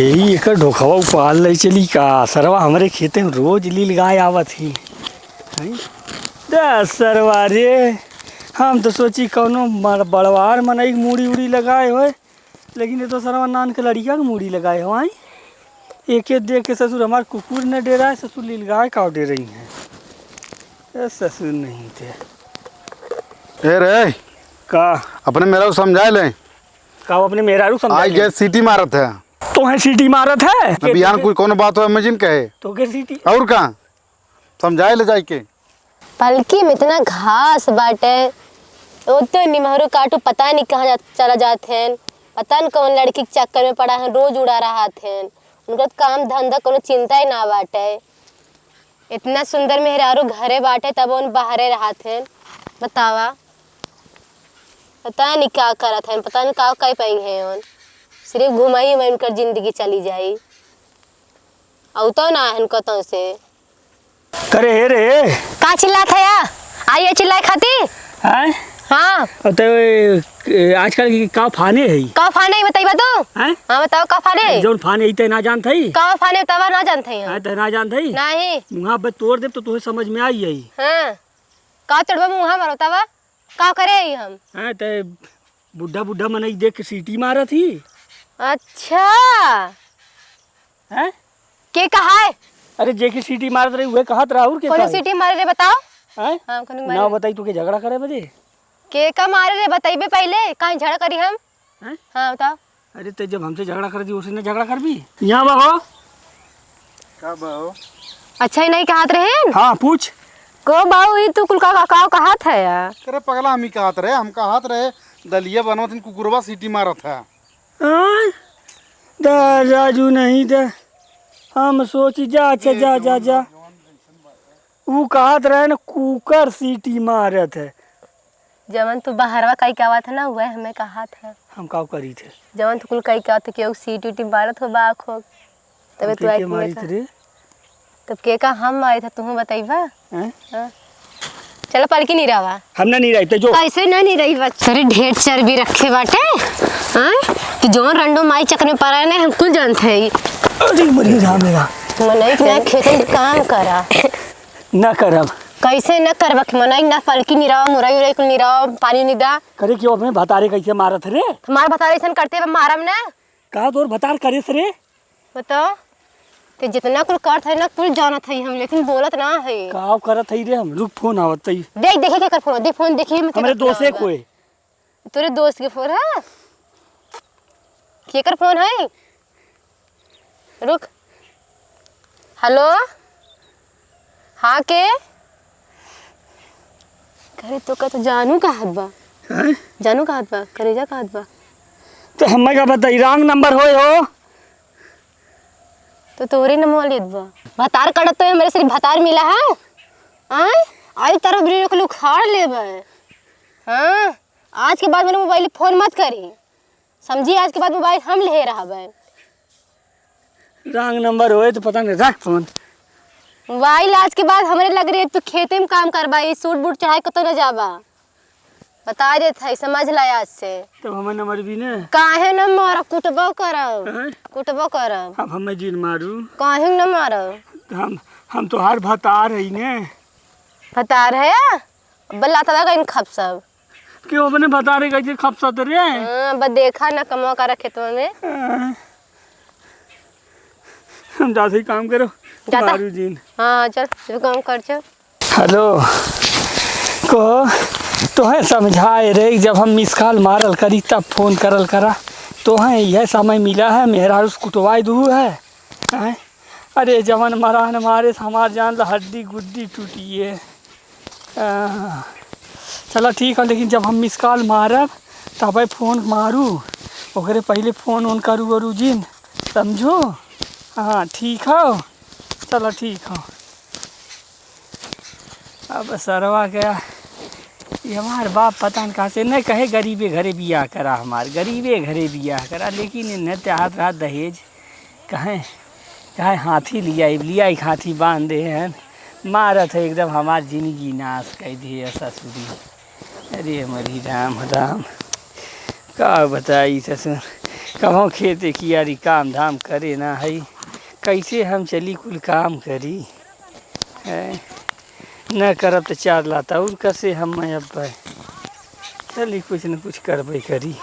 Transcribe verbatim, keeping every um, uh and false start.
यही एकर ढोखवा उपाल ले चली का? सरवा हमरे खेते में रोज लील गाय आवत ही। हैं? दे सरवा रे, हम तो सोची कौनो मर-, बड़वार मनई के मूड़ी उड़ी लगाए होए, लेकिन ये तो सरवा नान के लड़िका के मूड़ी लगाए हो। आई एके देख के ससुर हमार कुकुर न डेराए, ससुर लील गाय का डेरई हैं। ए ससुर नहीं थे। ए रे, का? अपने मेहरारू समझाए ले। का अपने मेहरारू समझाए आई ले? गैस सीटी मारत है। तोहे सीटी मारत है? अब बिहान कुछ कौनो बात हो, मैं जिन कहे। तो के सीटी? और का? समझाए ले जाए के। पलकी में इतना घास बाटे, ओतो निमहरू काटू, पता नहीं कहाँ जा, चला जात हैं। पता नहीं कौन लड़की के चक्कर में पड़ा है, रोज उड़ा रहा थे। उनका काम धंधा कोनो चिंता ही ना बाटे। इतना सुंदर मेहरारू घरे बाटे, तब उन बाहरे रहत हैं। बतावा, पता नहीं का करत हैं, पता नहीं का कर पाई हैं उन। सिर्फ घुमाई में उनकर जिंदगी चली जाई। अउ तो ना हन कतौ से। करे हे रे। का चिल्लात है या? आई है चिल्लाए खाती? हैं? हाँ। अ, ते, ए, आजकल की का फाने है? का फाने है बताइबा तू? हैं? हाँ, बताओ का फाने है? जौन फाने है ते ना जानत है? का फाने बतावा ना जानत है? हाँ, ते ना जानत है? नहीं। मुँहा बस तोड़ देब तो तोहे समझ में आई है। हाँ। का तोड़बा मुँहा मारो बतावा? का करे आई हम? हाँ, ते बुढ़ा बुढ़ा मनई देख के सीटी मारत ही। अच्छा। हैं? के कहा है? अरे, जेकी सीटी मारत रही, उहे कहत रहा, और के कौनो कहा है? सीटी मारे रे, बताओ। हैं? हाँ, कौनो ना मारे। बताई, तू के झगड़ा करे बदे? के का मारे रे, बताइबे पहले, काहे झगड़ा करी हम? हैं? हाँ, बताओ। अरे, ते जब हमसे झगड़ा कर दी, उसे ना झगड़ा कर भी। यहाँ बहो। का बहो? अच्छा, ही नहीं कहत रहे? हाँ, पूछ। को बाऊ, ई तू कुल का, का, का कहत है यार? अरे पगला, हम ही कहत रहे, हम कहत रहे, दलिया बनवत हन, कुकुरवा सीटी मारत है। हाँ? दा राजू नहीं दे। हम सोची जा, अच्छा, जा, जा, जा। ऊ कहत रहे न, कुकर सीटी मारत है। जवन तू बहरवा कई के आवत है ना, वह हमें कहत है। हम का करी थे? जवन तू कुल कई के आवत है, केहू सीटी उटी मारत हो, बाक हो, तबे हम तू के, के acting मारी देखा। थे रे? तब के का हम मारी था, तुहूँ बताइबा? हैं? हाँ। चलो, पलकी नहीं रहा। हम ना नहीं रही, ते जो। कैसे ना नहीं रही बच्चा? अरे, ढेर चर्बी रखे बाटे, हैं? कि जौन रंडो माई चक्कर में पड़ा है ना, हम कुल जानते हैं। अरे, मरी राम मेरा। मनई के ना खेतन के काम करा। ना करब। कैसे ना करबा कि मनई ना पलकी नहीं रहा, मुरई उरई कुल नहीं रहा, पानी नहीं दा। करे कि अपने भतारे कैसे मारत रे? हमार भतारे ऐसन करते बा, मारम ना। का तोर भतार करे से रे? बताओ, ते जितना कुल करत है ना, कुल जानत है हम, लेकिन बोलत ना है। का करत है रे हम? रुक, फोन आवत है। देख, देखे केकर फोन, देख फोन, देखिए में हमरे केकर फोन दोस्त है आवत बा। कोई। तोरे दोस्त के फोन है? केकर फोन है? रुक। हेलो? हाँ, के? अरे, तो का तो जानू कहत बा। हैं? जानू कहत बा, करेजा कहत बा। तो हमें का बताई, wrong number होए हो। तो तोरे नमवा लेत बा। भतार कटत तो है, मेरे सिर्फ भतार मिला है। आय? आई तरफ भी लोग उखाड़ लेबे। हाँ, आज के बाद मेरे मोबाइल फोन मत करी। समझी, आज के बाद मोबाइल हम ले रहबे। Wrong number होए तो पता नहीं, रख फोन। मोबाइल आज के बाद हमरे लग रहे, तू खेते में काम करबा, ई सूट बूट चढ़ाए कतो न जाबा। बता देत है, समझ ला आज से। तब हमें न मरबी ने। काहे न मारब, कुटबो करब। हैं? कुटबो करब। अब हमें जिन मारू। काहे न मारब? हम, हम तोहार भतार है ने। भतार है? बल्ला तला गइन खप सब। क्यों अपने भतारे कैसे खपसत रे? हाँ, बस देखा ना कमवा करा खेतवा में। हाँ। हम जाते ही काम करो। जाता। मारू जीन। हाँ, चल, तू काम कर, चल। हेलो, को तोहे समझाए रे, जब हम मिस कॉल मारल करी तब फोन करल करा। तोहे यह समय मिला है, मेहरारू से कुटवाए दू है। हैं? अरे जवन मरान मारे से हमार जान ला हड्डी गुड्डी टूटिए। आ, चला ठीक है, लेकिन जब हम मिस कॉल मारब तबे फोन मारू, ओकरे पहले फोन ओन करू वरू जिन, समझो? हाँ ठीक हो, चला ठीक हो। अब सरवा गया, ये हमार बाप पता न कहाँ से, नहीं कहे गरीबे घरे बियाह करा, हमार गरीबे घरे बियाह करा, लेकिन इन्हें ते हाथ रहा दहेज, कहें, कहें हाथी लिया, लिया एक हाथी बांध दे हैं, मारत है एकदम हमार जिंदगी नाश कर दिए ससुरी। अरे मरी राम राम, का बताई ससुर, कभो खेते कियारी काम धाम करे ना हई, कैसे हम चली कुल काम करी? हैं? न करब त चार लात और कसे हम अब चली कुछ न कुछ करबे करी।